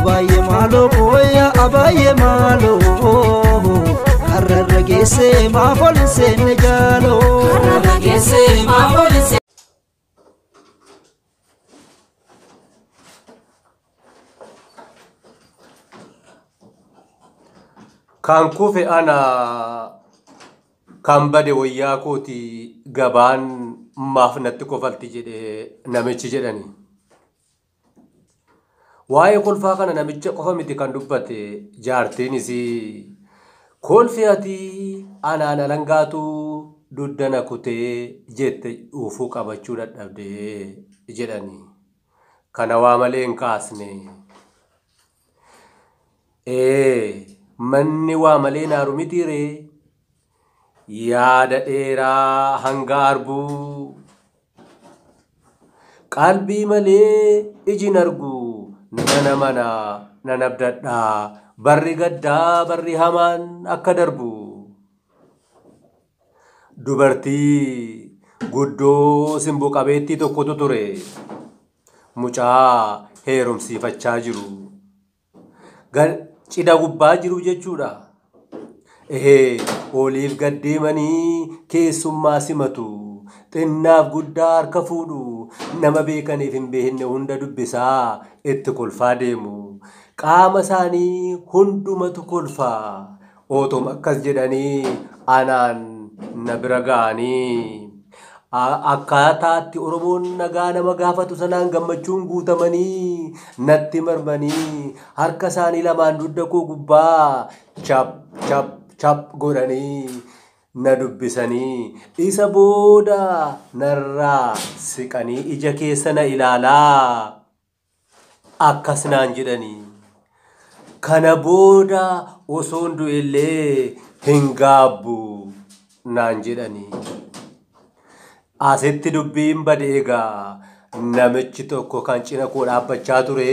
Abaayee maaloo booya abaayee maaloo kararra geessee maaf ol hin seenne jaaloo. Kararra geessee maaf ol hin seenne. Kan kufe ana kan bade wayyaa kooti gabaan maaf natti kofalti jedhee namichi jedhani. Waa'ee kolfaa kana namicha qofa miti kan dubbate jaartiinis kolfi ati anaan alangaatu duddana kutee jette dhuufuu qabachuu dadhabdee jedhani. Kana waa malee hin kaasne. Ee manni waa malee naaru miti ree. Yaada dheeraa hanga arbuu. Qalbii malee iji hin argu nana mana nan abdadhaa barri gaddaa barri hamaan akka darbu. Dubartii guddoo simboo qabeettii tokkotu ture. Mucaa heerumsiifachaa jiru. Cidha gubbaa jiru jechuudha. Ehee oliif gad deemanii keessummaa simatu. Xinnaaf guddaa harka fuudhu. Nama beekaniif hin beekne hunda dubbisaa itti kolfaa deemu. Qaama isaanii hundumatu kolfa. Otuma akkas jedhanii anaan na bira ga'anii. Akkaataatti Oromoon nagaa nama gaafatu sanaan gammachuun guutamanii natti marmanii harka isaanii lamaan dugda koo gubbaa chap chap chap godhanii na dubbisanii isa booda narraa siqanii ija keessa na ilaalaa akkas naan jedhanii. Kana booda osoon du'ellee hin gaabbu naan jedhanii. Asitti dubbiin bade egaa namichi tokko kan cina koo dhaabbachaa ture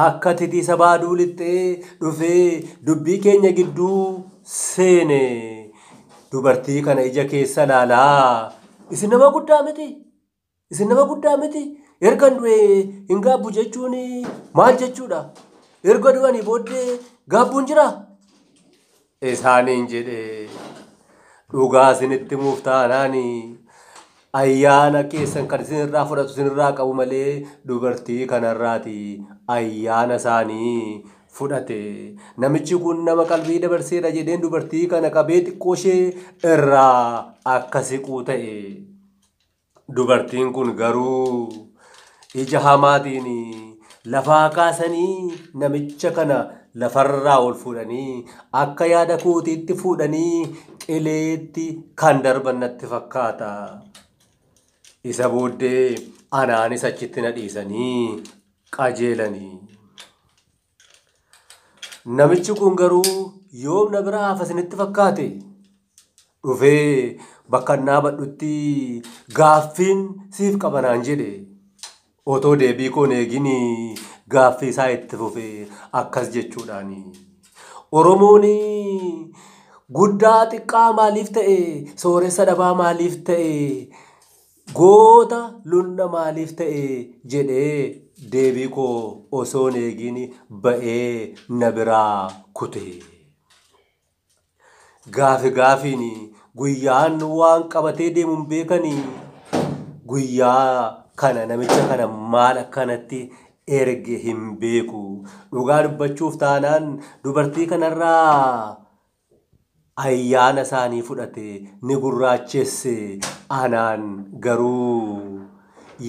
akka titiisa baaduu lixxee dhufee dubbii keenya gidduu seene. Dubartii kana ija keessa ilaalaa. Isin nama guddaa miti. Isin nama guddaa miti. Erga du'e hin gaabbu jechuun maal jechuudha? Erga du'anii booddee gaabbuun jiraa? Isaaniin jedhe dhugaa isinitti himuuf taanaan ayyaana keessan kan isinirraa fudhatu isinirraa qabu malee dubartii kanarraati ayyaana isaanii fudhate. Namichi kun nama qalbii dabarseedha jedheen dubartii kana qabee xiqqoo ishee irraa akka siquu ta'e. Dubartiin kun garuu ija hamaatiin lafaa kaasanii namicha kana lafarraa ol fuudhanii akka yaada kootiitti fuudhanii qileetti kan darban natti fakkaata. Isa booddee anaanis achitti na dhiisanii qajeelanii. Namichi kun garuu yoom na bira hafa isinitti fakkaate? Dhufee bakka inni dhaabadhutti gaaffiin siif qaba naan jedhe. Otoo deebii koo hin eegin gaaffii isaa itti fufe akkas jechuudhaani. Oromoon guddaa xiqqaa maaliif ta'e? Sooressa dhabaa maaliif ta'e? Goota lunna maaliif ta'e jedhee deebii koo osoo hin eegin ba'ee na biraa kute. Gaafi gaafiin guyyaan waan qabatee deemu hin beekanii guyyaa kana namicha kana maal akkanatti erge hin beeku. Dhugaa dubbachuuf taanaan dubartii kanarraa ayyaana isaanii fudhate ni gurraachesse. Anaan garuu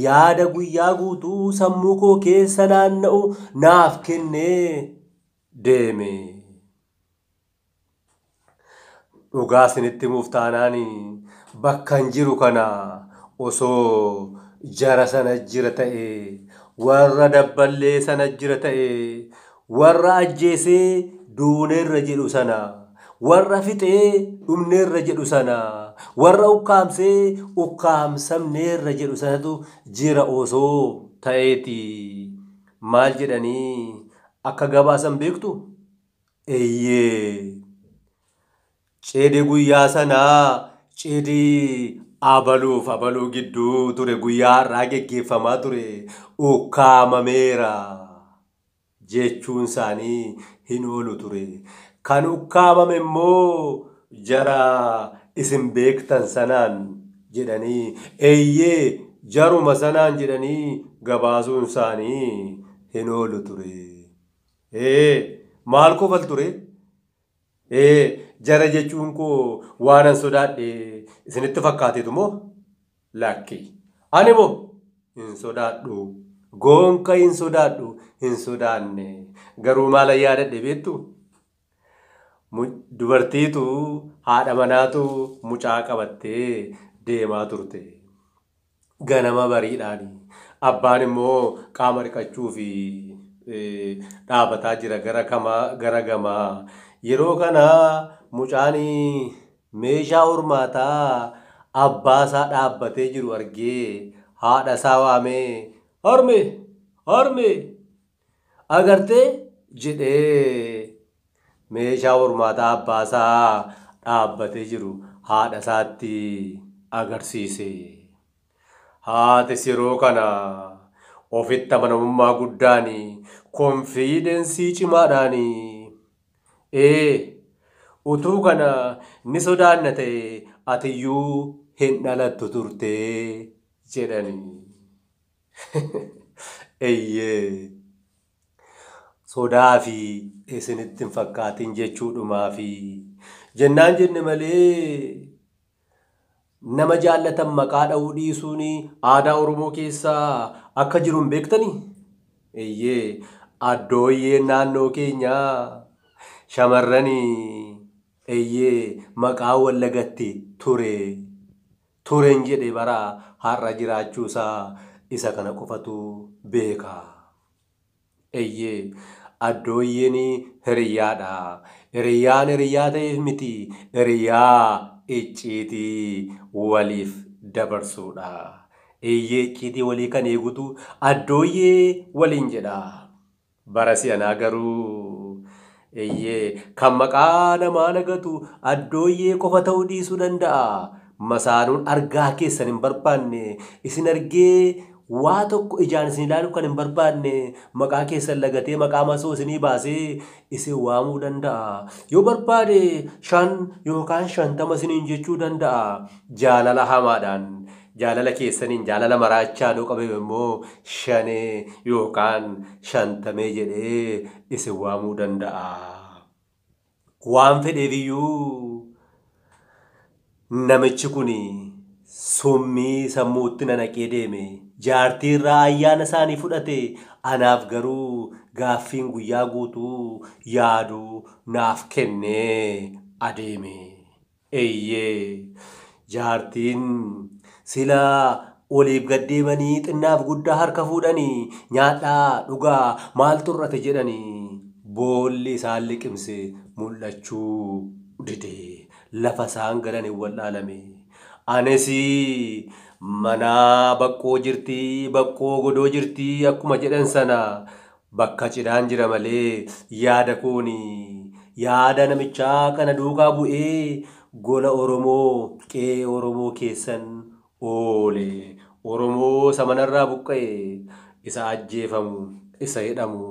yaada guyyaa guutuu sammuu koo keessa naanna'u naaf kennee deeme. Dhugaa isinitti himuuf taanaan bakka hin jiru kana osoo jara sana jira ta'e warra dabballee sana jira ta'e warra ajjeesee duuneerra jedhu sana warra fixee dhumneerra jedhu sana warra ukkaamsee ukkaamsamneerra jedhu sanatu jira osoo ta'eeti. Maal jedhanii akka gabaasan beektu? Eeyyee. Cidhi guyyaa sanaa cidhi abaluuf abaluu gidduu ture guyyaa har'aa geggeeffamaa ture ukkaamameera jechuun isaanii hin oolu ture. Kan ukkaamame immoo jara isin beektan sanaan jedhanii, eeyyee jaruma sanaan jedhanii gabaasuun isaanii hin oolu ture. Maal kofal ture? Jara jechuun koo waanan sodaadhe isinitti fakkaateetu moo? Lakki. Ani moo hin sodaadhu. Gonka hin sodaadhu, hin sodaanne. Garuu maalan yaadadhe beektu? Dubartiitu haadha manaatu mucaa qabattee deemaa turte. Ganama bariidhaan abbaan immoo qaama dhiqachuu fi dhaabataa jira gara gamaa. Yeroo kana mucaan meeshaa hormaataa abbaa isaa dhaabbatee jiru argee haadha isaa waamee, harme harme agartee jedhee meeshaa hormaataa abbaa isaa dhaabbatee jiru haadha isaatti agarsiise. Haatis yeroo kana ofitti amanamummaa guddaan, konfiidensii cimaadhaan, utuu kana ni sodaanna ta'e atiyyuu hin dhalattu turtee jedhani. Eeyyee, sodaa fi isinitti hin fakkaatin jechuudhumaa fi jennaan jenne malee nama jaallatan maqaa dha'uu dhiisuun aadaa Oromoo keessaa akka jiru hin beektanii? Eeyyee, addooyyeen naannoo keenyaa shamarranii eeyyee maqaa wallagatti ture. Tureen jedhe bara har'a jiraachuusaa isa kana qofatu beeka. Eeyyee, addooyyeen hiriyyaadha. Hiriyyaan hiriyyaa ta'eef miti, hiriyyaa icciitii waliif dabarsuudha. Eeyyee, icciitii walii kan eegutu addooyyee waliin jedha. Bara si'anaa garuu eeyyee kan maqaa namaa lagatu addooyyee qofa ta'uu dhiisuu danda'a. Masaanuun argaa keessan hin barbaanne, isin argee waa tokko ijaan isin ilaaluu kan hin barbaanne maqaa keessan lagatee maqaa masoo isinii baasee isin waamuu danda'a. Yoo barbaade 5 yookaan 50 isiniin jechuu danda'a. Jaalala hamaadhaan, jaalala keessaniin, jaalala maraachaa yoo qabame immoo 5 yookaan 50 jedhee isin waamuu danda'a. Waan fedheefiyyuu namichi kun summii sammuutti nanaqee deeme. Jaartii irraa ayyaana isaanii fudhate. Anaaf garuu gaaffiin guyyaa guutuu yaadu naaf kennee adeeme. Eeyyee, jaartiin silaa oliif gad deemanii xinnaaf guddaa harka fuudhanii nyaadhaa dhugaa maal turrate jedhanii boolli isaan liqimse mul'achuu dide. Lafa isaan galan hin wallaalame. Anis mana baqqoo jirti, baqqoo godoo jirti akkuma jedhan sana bakka cidhaan jira malee yaada kooni yaada namichaa kana duukaa bu'ee gola Oromoo qe'ee Oromoo keessan oole. Oromoo isa manarraa buqqa'e, isa ajjeefamu, isa hidhamu,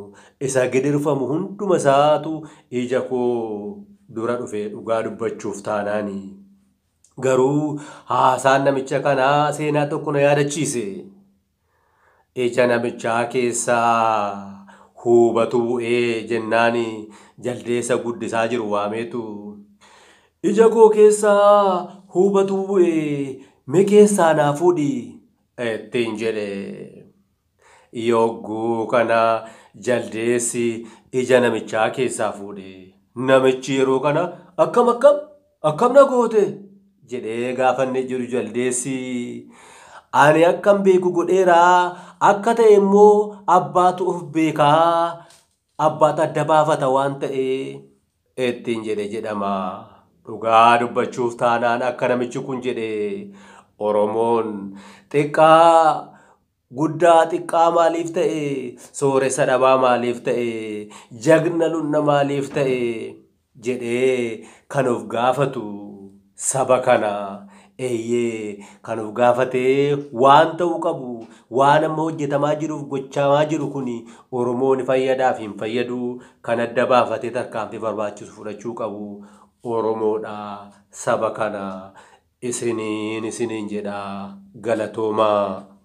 isa gidirfamu hunduma isaatu ija koo dura dhufe dhugaa dubbachuuf taanaani. Garuu haasaan namicha kanaa seenaa tokko na yaadachiise. Ija namichaa keessaa hubatu bu'ee jennaan jaldeessa guddisaa jiru waameetu, ija koo keessaa hubatu bu'ee mee keessaa naa fuudhi ittiin jedhe. Yogguu kana jaldeessi ija namichaa keessaa fuudhe. Namichi yeroo kana akkam akkam akkam na goote jedhee gaafanne jiru jaldeessi. Ani akkam beeku godheeraa, akka ta'e immoo abbaatu of beekaa, abbaatu adda baafata waan ta'e ittiin jedhe jedhama. Dhugaa dubbachuuf taanaan akka namichi kun jedhe Oromoon xiqqaa guddaa xiqqaa maaliif ta'e, sooressa dhabaa maaliif ta'e, jagna lunna maaliif ta'e jedhee kan of gaafatu saba kana. Eeyyee, kan of gaafatee waan ta'uu qabu, waan amma hojjetamaa jiruuf gochamaa jiru kun Oromoo ni fayyadaaf hin fayyadu, kan adda baafatee tarkaanfii barbaachisu fudhachuu qabu Oromoodha. Saba kana isiniin jedha, galatoomaa.